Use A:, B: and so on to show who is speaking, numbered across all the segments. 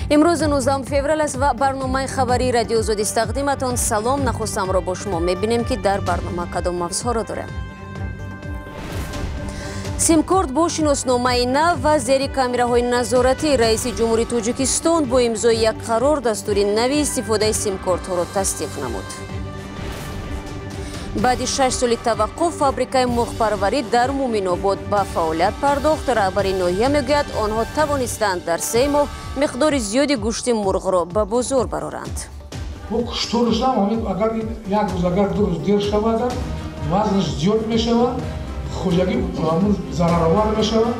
A: Имрӯз 19 феврал аст ва барномаи хабарии Радиои Озодӣ тақдиматон. Салом, нахуст ҳамроҳ бо шумо мебинем, ки дар барнома кадом мавзӯъҳоро дорем. Симкорт бо шиносномаи нав ва зери камераҳои назоратӣ. Раиси Ҷумҳури Тоҷикистон бо имзои як қарор дастури нави истифодаи симкортҳоро тасдиқ намуд. Баъди 6 соли таваққуф фабрикаи мурғпарварӣ дар Муминобод ба фаъолият пардохт. Раҳбари ноҳия мегӯяд, онҳо тавонистанд дар 3 моҳ миқдори зиёди гӯшти мурғро ба бозор бароранд.
B: Агар як рӯз, агар 2 рӯз дер шавад, вазнаш зиёд мешавад, хоҷагӣ зараровар мешавад.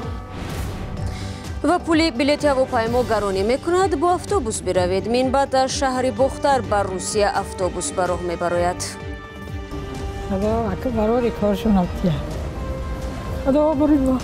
A: Ва пули билети ҳавопаймо гаронӣ мекунад. Бо автобус биравед. Минбаъд аз шаҳри Бохтар ба Русия автобус ба роҳ мебарояд.
C: Худо ака барори коршон аптия. Худо барои мо.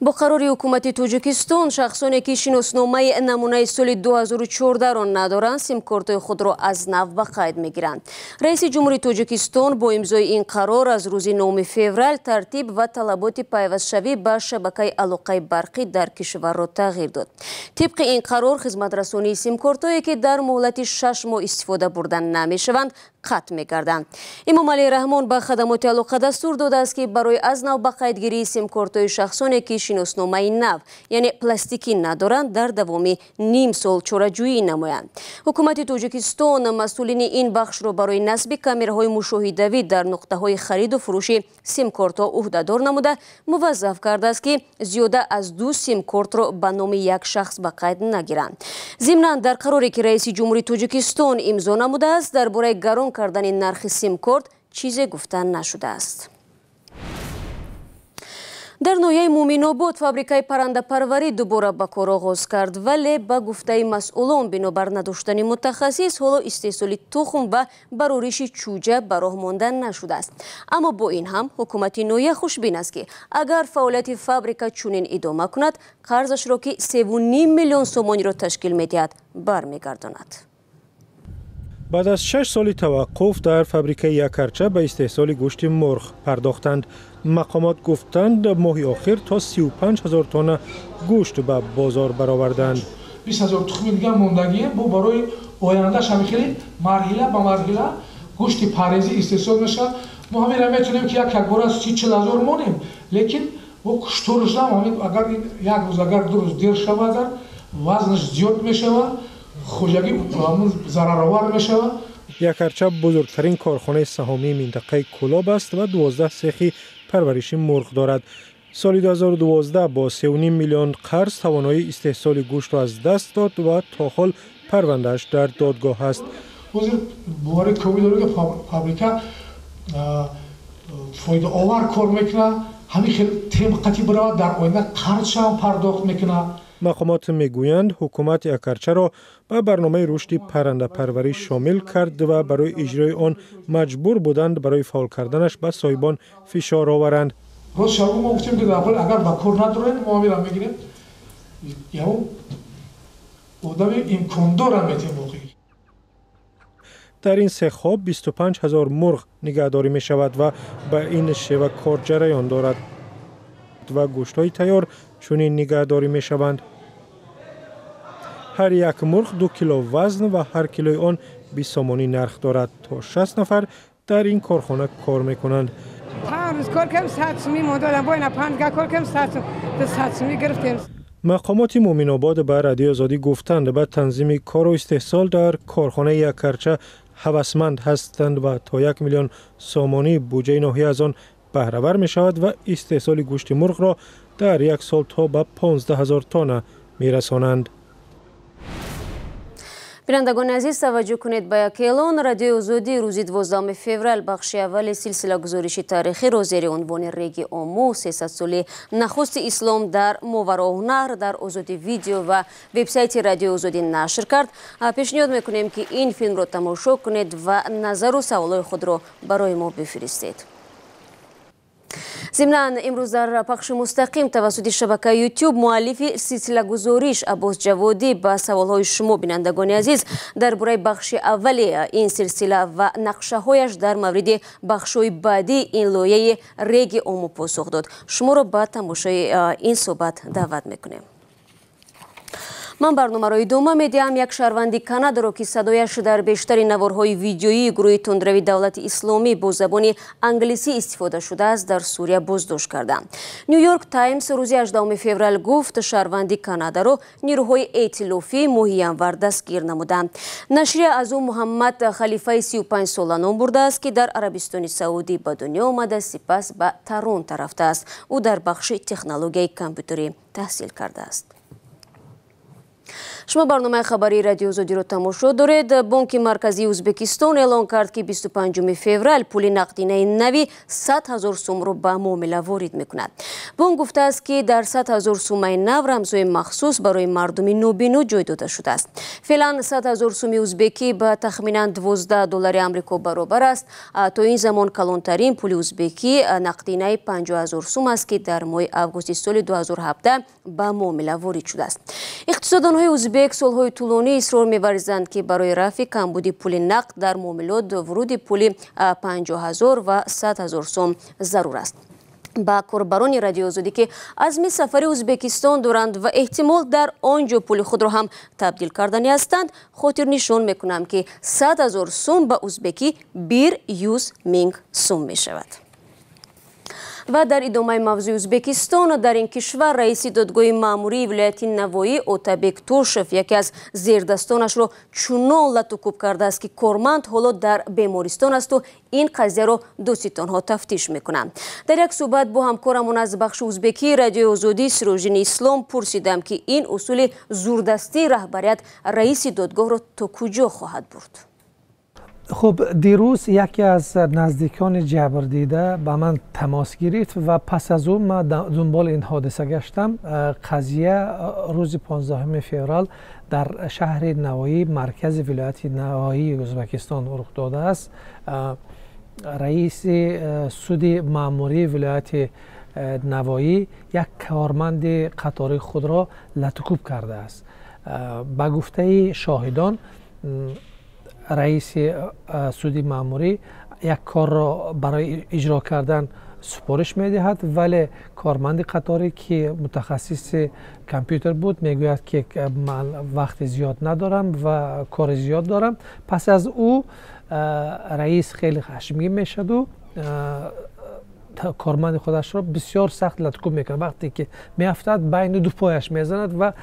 A: Бо қарори ҳукумати Тоҷикистон шахсоне ки шиносномаи намунаи соли 2014-ро надоранд, симкортҳои худро аз нав ба қайд мегиранд. Раиси Ҷумҳури Тоҷикистон бо имзои ин қарор аз рӯзи 9 феврал тартиб ва талаботи пайвастшавӣ ба шабакаи алоқаи барқӣ дар кишварро тағйир дод. Тибқи ин қарор хизматрасонии симкортҳое ки дар муҳлати 6 моҳ истифода бурда намешаванд, қатъ мегарданд. Эмомалӣ Раҳмон ба хадамоти алоқа дастур додааст, ки барои аз нав ба қайдгирии симкортҳои шахсоне ки шиносномаи нав, яъне пластикӣ надоранд, дар давоми ним сол чораҷӯӣ намоянд. Ҳукумати Тоҷикистон масъулини ин бахшро барои насби камераҳои мушоҳидавӣ дар нуқтаҳои хариду фурӯши симкортҳо ӯҳдадор намуда, муваззаф кардааст, ки зиёда аз 2 симкортро ба номи як шахс ба қайд нагиранд. Зимнан дар қароре ки раиси Ҷумҳури Тоҷикистон имзо намудааст, дар бораи гарон кардани нархи симкорт чизе гуфта нашудааст. Дар ноҳияи Муминобод фабрикаи паррандапарварӣ дубора ба кор оғоз кард, вале ба гуфтаи масъулон бинобар надоштани мутахассис ҳоло истеҳсоли тухм ва барориши чӯҷа ба роҳ монда нашудааст. Аммо бо ин ҳам ҳукумати ноҳия хушбин аст, ки агар фаъолияти фабрика чунин идома кунад, қарзашро, ки 3,5 миллион сомониро ташкил медиҳад, бармегардонад.
D: Баъд аз 6 соли таваққуф дар фабрикаи Якарча ба истеҳсоли гӯшти мурғ пардохтанд. Мақомот гуфтанд, моҳи охир то 35 ҳазор тонна гӯшт ба бозор бароварданд.
B: 20 ҳазор тухми дига мондагие, бо барои ояндааш ҳами хеле марҳила ба марҳила гӯшти парезӣ истеҳсол мешавад. Мо ҳаминро метавонем, ки як якбора 30-40 ҳазор монем, лекин бо кушторушам агар як рӯз, агар 2 рӯз дер шавад, вазнаш зиёд мешавад, хоҷагӣ зараровар мешавад.
D: Якарча бузургтарин корхонаи саҳомии минтақаи Кӯлоб аст ва 12 сехи парвариши мурғ дорад. Соли 2012 бо 3,5 миллион қарз тавоноии истеҳсоли гӯштро аз даст дод ва то ҳол парвандааш дар додгоҳ аст.
B: Ҳозир боварӣ комил дорем, ки фабрика фоидаовар кор мекунад, ҳамин хел темп қатъӣ биравад, дар оянда қарзшам пардохт мекунад.
D: Мақомот мегӯянд, ҳукумат Якарчаро ба барномаи рушди паррандапарварӣ шомил кард ва барои иҷрои он маҷбур буданд барои фаъол карданаш ба соҳибон фишор оваранд.
B: Рост шаб мо гуфтем, ки агар ба кор надорем, мо ҳаминро мегирем, одами имкондора метем воқеъ.
D: Дар ин сехҳо 25 ҳазор мурғ нигаҳдорӣ мешавад ва ба ин шева кор ҷараён дорад ва гӯштҳои тайёр чунин нигаҳдорӣ мешаванд. Ҳар як мурғ 2 кило вазн ва ҳар килои он 20 сомонӣ нарх дорад. То 60 нафар дар ин корхона кор мекунанд. Мақомоти Муминобод ба Радиои Озодӣ гуфтанд, ба танзими кору истеҳсол дар корхонаи Якарча ҳавасманд ҳастанд ва то 1 миллион сомонӣ буҷаи ноҳия аз он баҳравар мешавад ва истеҳсоли гӯшти мурғро дар як сол то ба 15 ҳазор тонна мерасонанд.
A: Бинандагони азиз, таваҷҷӯҳ кунед ба як эълон. Радиои Озодӣ рӯзи 12 феврал бахши аввали силсила гузориши таърихиро зери унвони Реги Ому 300 соли нахусти ислом дар Мовароуннаҳр дар Озодӣ видео ва вебсайти Радиои Озодӣ нашр кард. Пешниҳод мекунем, ки ин филмро тамошо кунед ва назару саволҳои худро барои мо бифиристед. Зимнан имрӯз дар пахши мустақим тавассути шабакаи YouTube муаллифи силсилагузориш Аббос Ҷаводӣ ба саволҳои шумо, бинандагони азиз, дар бораи бахши аввали ин силсила ва нақшаҳояш дар мавриди бахшҳои баъдии ин лоиҳаи Реги Ому посух дод. Шуморо ба тамошои ин суҳбат даъват мекунем. Ман барномаро идома медиҳам. Як шаҳрванди Канадаро, ки садояш дар бештари наворҳои видеоии гурӯҳи тундрави Давлати Исломӣ бо забони англисӣ истифода шудааст, дар Сурия боздошт карданд. Нью-Йорк Таймс рӯзи 18 феврал гуфт, шаҳрванди Канадаро нирӯҳои эътилофӣ моҳи январ дастгир намуданд. Нашрия аз ӯ Муҳаммад Халифаи 35-сола ном бурдааст, ки дар Арабистони Саудӣ ба дунё омада, сипас ба Торонто рафтааст. Ӯ дар бахши технологияи компютерӣ таҳсил кардааст. Шумо барномаи хабарии Радиои Озодиро тамошо доред. Бонки Марказии Ӯзбекистон эълон кард, ки 25 феврал пули нақдинаи нави 100 ҳазор сумро ба муомила ворид мекунад. Бонк гуфтааст, ки дар 100 ҳазор сумаи нав рамзҳои махсус барои мардуми нобино ҷой дода шудааст. Феълан 100 ҳазор суми узбекӣ ба тахминан 12 доллари Амрико баробар аст. То ин замон калонтарин пули узбекӣ нақдинаи 50 ҳазор сум аст, ки дар моҳи августи соли 2017 ба муомила ворид шудааст. Иқтисоддонҳои узбек солҳои тӯлонӣ исрор меварзанд, ки барои рафъи камбуди пули нақд дар муомилот вуруди пули 50 ҳазор ва 100 ҳазор сом зарур аст. Ба корбарони Радиои Озодӣ, ки азми сафари Ӯзбекистон доранд ва эҳтимол дар он ҷо пули худро ҳам табдил карданӣ ҳастанд, хотирнишон мекунам, ки 100 ҳазор сум ба узбекӣ 100 минг сум мешавад. Ва дар идомаи мавзӯи Ӯзбекистон, дар ин кишвар раиси додгоҳи маъмурии вилояти Навоӣ Отабек Тошев яке аз зердастонашро чунон латукӯб кардааст, ки корманд ҳоло дар бемористон асту ин қазияро додситонҳо тафтиш мекунанд. Дар як суҳбат бо ҳамкорамон аз бахши узбекии Радиои Озодӣ Сирожини Ислом пурсидам, ки ин усули зурдастии раҳбарият раиси додгоҳро то куҷо хоҳад бурд.
E: Хуб, дирӯз яке аз наздикони ҷабрдида ба ман тамос гирифт ва пас аз ӯ ман дунболи ин ҳодиса гаштам. Қазия рӯзи 15 феврал дар шаҳри Навоӣ, маркази вилояти Навоии Ӯзбекистон, рух додааст. Раиси суди маъмурии вилояти Навоӣ як корманди қатори худро латукӯб кардааст. Ба гуфтаи шоҳидон, раиси суди маъмурӣ як корро барои иҷро кардан супориш медиҳад, вале корманди қаторӣ, ки мутахассиси компютер буд, мегӯяд, ки ман вақти зиёд надорам ва кори зиёд дорам. Пас аз ӯ раис хеле хашмгин мешаду корманди худашро бисёр сахт латкӯб мекунад. Вақте ки меафтад, байни ду пояш мезанад ва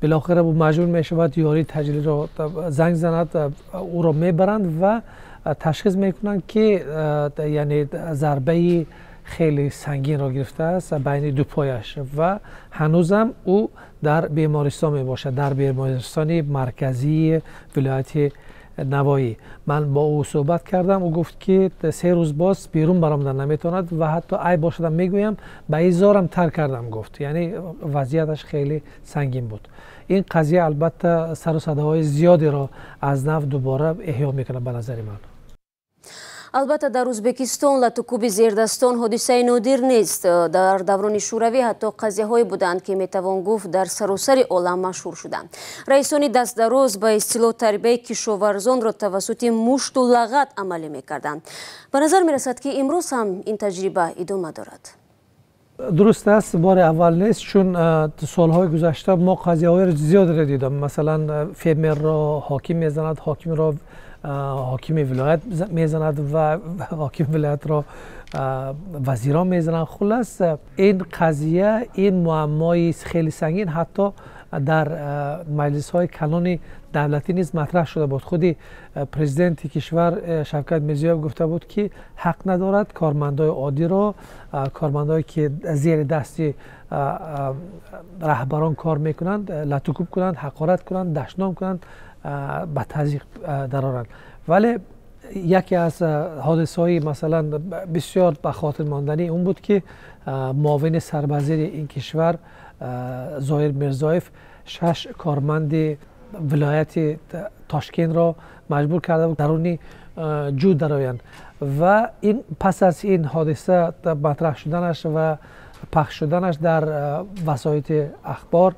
E: билохира ӯ маҷбур мешавад ёрии таъҷилиро занг занад. Ӯро мебаранд ва ташхис мекунанд, ки яъне зарбаи хеле сангинро гирифтааст байни ду пояш ва ҳанӯзам ӯ дар бемористон мебошад, дар бемористони марказии вилояти Навоӣ. Ман бо ӯ суҳбат кардам. Ӯ гуфт, ки 3 рӯз боз берун баромадан наметавонад ва ҳатто айб бошадам мегӯям, ба изорам тар кардам, гуфт. Яъне вазъияташ хеле сангин буд. Ин қазия албатта сару садаҳои зиёдеро аз нав дубора эҳё мекунад, ба назари ман.
A: Албатта, дар Ӯзбекистон латукӯби зердастон ҳодисаи нодир нест. Дар даврони Шӯравӣ ҳатто қазияҳое буданд, ки метавон гуфт, дар саросари олам машҳур шуданд. Раисони дастдароз ба истилоҳ тарбияи кишоварзонро тавассути мушту лағат амалӣ мекарданд. Ба назар мерасад, ки имрӯз ҳам ин таҷриба идома дорад.
E: Дуруст аст, бори аввал нест, чун солҳои гузашта мо қазияҳои зиёдеро дидам. Масалан, фермерро ҳоким мезанад, ҳокимро ҳокими вилоят мезанад ва ҳокими вилоятро вазирон мезананд. Хуллас, ин қазия, ин муаммои хеле сангин ҳатто дар маҷлисҳои калони давлатӣ низ матраҳ шуда буд. Худи президенти кишвар Шавкат Мирзиёев гуфта буд, ки ҳақ надорад кормандои оддиро, кормандое ки зери дасти раҳбарон кор мекунанд, латукӯб кунанд, ҳақорат кунанд, дашном кунанд, ба тазйиқ дароранд. Вале яке аз ҳодисаҳои, масалан, бисёр ба хотир монданӣ он буд, ки муовини сарвазири ин кишвар Зоир Мирзоев шаш корманди вилояти Тошкентро маҷбур карда буд даруни ҷӯ дароянд. و این پس از این حادثه مطرح شدنش و پخش شدنش در وسایط اخبار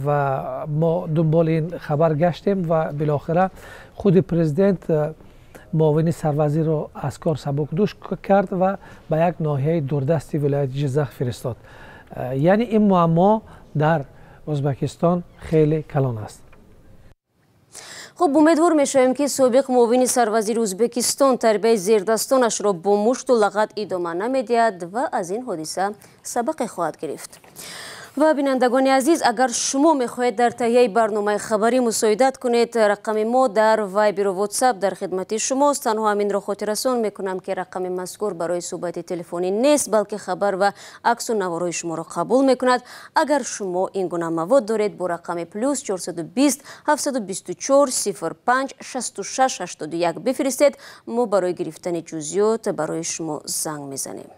E: و ما دنبال این خبر گشتیم و بالاخره خود پرزیدنت معاون سروزیر رو از کار سبکدوش کرد و به یک ناحیه دوردست ولایت جزخ فرستاد. یعنی این معما در ازبکستان خیلی کلان است.
A: خب امیدوار میشویم که سابق معاون سروزیر ازبکستان تربیه زیردستانش را با مشت و لغت ادامه نمیدهد و از این حادثه سبق خواهد گرفت. و بینندگان عزیز، اگر شما میخواهید در تهیه برنامه خبری مساعدت کنید، رقم ما در وایبر و واتساپ در خدمت شماست. تنها همین را خاطر رسان میکنم که رقم مذکور برای صحبت تلفنی نیست، بلکه خبر و عکس و نوارهای شما را قبول میکند. اگر شما این گونه مواد دارید، با رقم پلوس 420 724 05 66 81 بفرستید. ما برای گرفتن جزئیات برای شما زنگ میزنیم.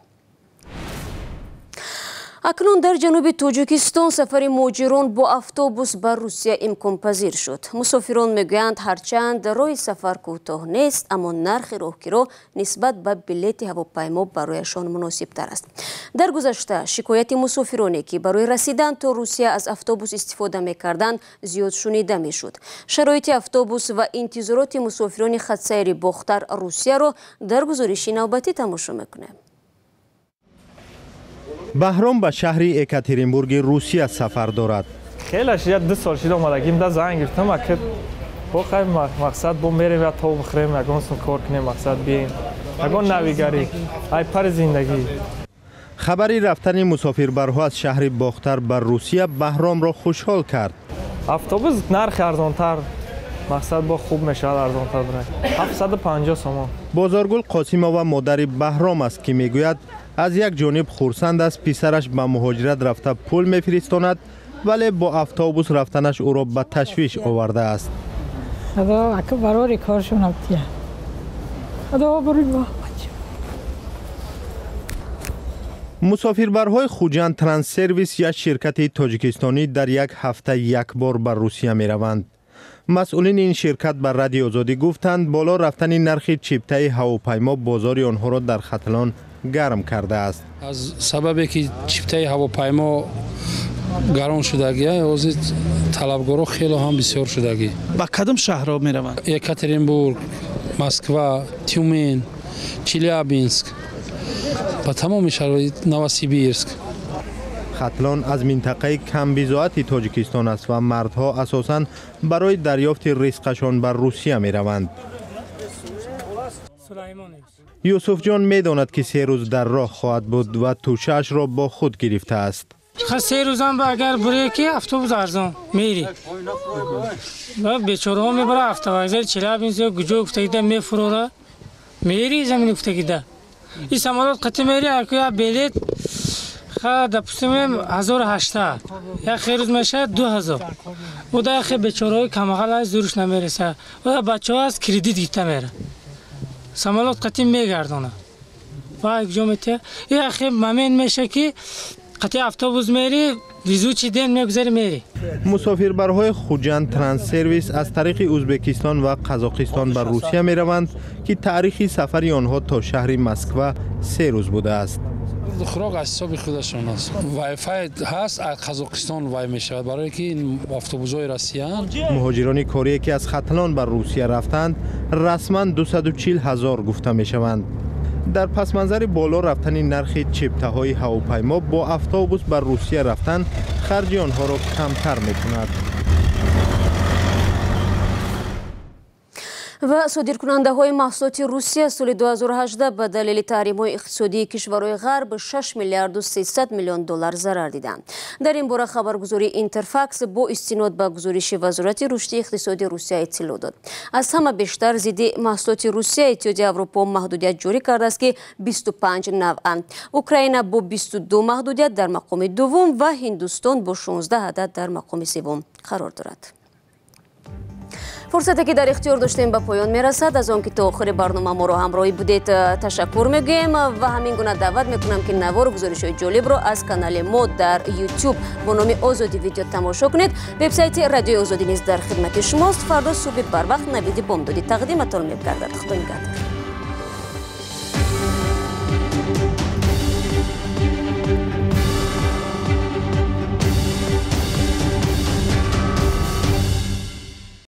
A: اکنون در جنوب تاجیکستان سفر مهاجران با автобус ба Русия имконпазир шуд. Мусофирон мегӯянд, ҳарчанд роҳи сафар кӯтоҳ нест, аммо нархи роҳкиро нисбат ба билети ҳавопаймо барояшон муносибтар аст. Дар гузашта шикояти мусофироне, ки барои расидан то Русия аз автобус истифода мекарданд, зиёд шунида мешуд. Шароити автобус ва интизороти мусофирони хатсайри Бохтар Русияро дар гузориши навбатӣ тамошо мекунем.
F: Баҳром ба шаҳри Екатеринбурги Русия сафар дорад.
G: Хеле шид, 2 сол шид омадагим, да занг гирифтам, аки бо хай мақсад бо мерем я то бихӯрем, ягон сум кор кунем, мақсад бием. Ягон навигарӣ, ай пари зиндагӣ.
F: Хабари рафтани мусофирбарҳо аз шаҳри Бохтар ба Русия Баҳромро хушҳол кард.
G: Автобус нархи арзонтар, мақсад бо хуб мешавад арзонтар бирад. 750 сомон.
F: Бозоргул Қосимова модари Баҳром аст, ки мегӯяд аз як ҷониб хурсанд аст, писараш ба муҳоҷират рафта пул мефиристонад, вале бо автобус рафтанаш ӯро ба ташвиш овардааст.
C: Худо ака барори коршон абтия. Худо барои мо.
F: Мусофирбарҳои Хуҷанд Транссервис як ширкати тоҷикистонӣ дар як ҳафта як бор ба Русия мераванд. Масъулини ин ширкат ба Радиои Озодӣ гуфтанд, боло рафтани нархи чиптаи ҳавопаймо бозори онҳоро дар Хатлон гарм кардааст.
H: Аз сабабе ки чиптаи ҳавопаймо гарон шудагӣ, ҳозир талабгоро хеле ҳам бисёр шудагӣ.
I: Ба кадом шаҳрҳо мераванд?
H: Екатеринбург, Москва, Тюмен, Челябинск, ба тамоми шаҳрҳои Новосибирск.
F: Хатлон аз минтақаи камбизоати Тоҷикистон аст ва мардҳо асосан барои дарёфти ризқашон ба Русия мераванд. Юсуфҷон медонад, ки 3 рӯз дар роҳ хоҳад буд ва тӯшаашро бо худ гирифтааст.
J: 3 рӯзам агар бурӣ, ки автобус арзон мери. Бечораҳо мебара автовокзал Челябинск ё куҷо гуфтагида мефурора, мери замини гуфтагида. И самолёт қати мери, я билет допустим 1800, як хел рӯз мешавад 2000. Ода яхе бечораҳои камағал аст, зӯрш намереса. Ода бачаҳо аст, кредит гирифта мера. Самолёт қати мегардона. Ва куҷо метия? Яхе момент меша, ки қати автобус мери, везучий день мегузари, мери.
F: Мусофирбарҳои Хуҷанд Транссервис аз тариқи Ӯзбекистон ва Қазоқистон ба Русия мераванд, ки таърихи сафари онҳо то шаҳри Москва 3 рӯз будааст.
H: Хӯрок аз ҳисоби худашон аст. Вайфай ҳаст, аз Қазоқистон вай мешавад, барое ки ин автобусҳои россияанд.
F: Муҳоҷирони корие, ки аз Хатлон ба Русия рафтанд, расман 240 ҳазор гуфта мешаванд. Дар пасманзари боло рафтани нархи чиптаҳои ҳавопаймо бо автобус ба Русия рафтан харҷи онҳоро камтар мекунад.
A: Ва содиркунандаҳои маҳсулоти Русия соли 2018 ба далели таҳримҳои иқтисодии кишварҳои ғарб 6 миллиарду 300 миллион доллар зарар диданд. Дар ин бора хабаргузории Интерфакс бо истинод ба гузориши Вазорати рушди иқтисоди Русия иттилоъ дод. Аз ҳама бештар зидди маҳсулоти Русия Иттиҳоди Аврупо маҳдудият ҷорӣ кардааст, ки 25 навъанд. Украина бо 22 маҳдудият дар мақоми дуввум ва Ҳиндустон бо 16 адад дар мақоми севум қарор дорад. Фурсате, ки дар ихтиёр доштем, ба поён мерасад. Аз он ки то охири барнома моро ҳамроҳӣ будед, ташаккур мегӯем ва ҳамин гуна даъват мекунам, ки навору гузоришҳои ҷолибро аз канали мо дар YouTube бо номи Озодӣ видео тамошо кунед. Вебсайти Радиои Озодӣ низ дар хидмати шумост. Фардо субҳи барвақт навиди бомдодӣ тақдиматон мегардад. Худо нигаҳдор.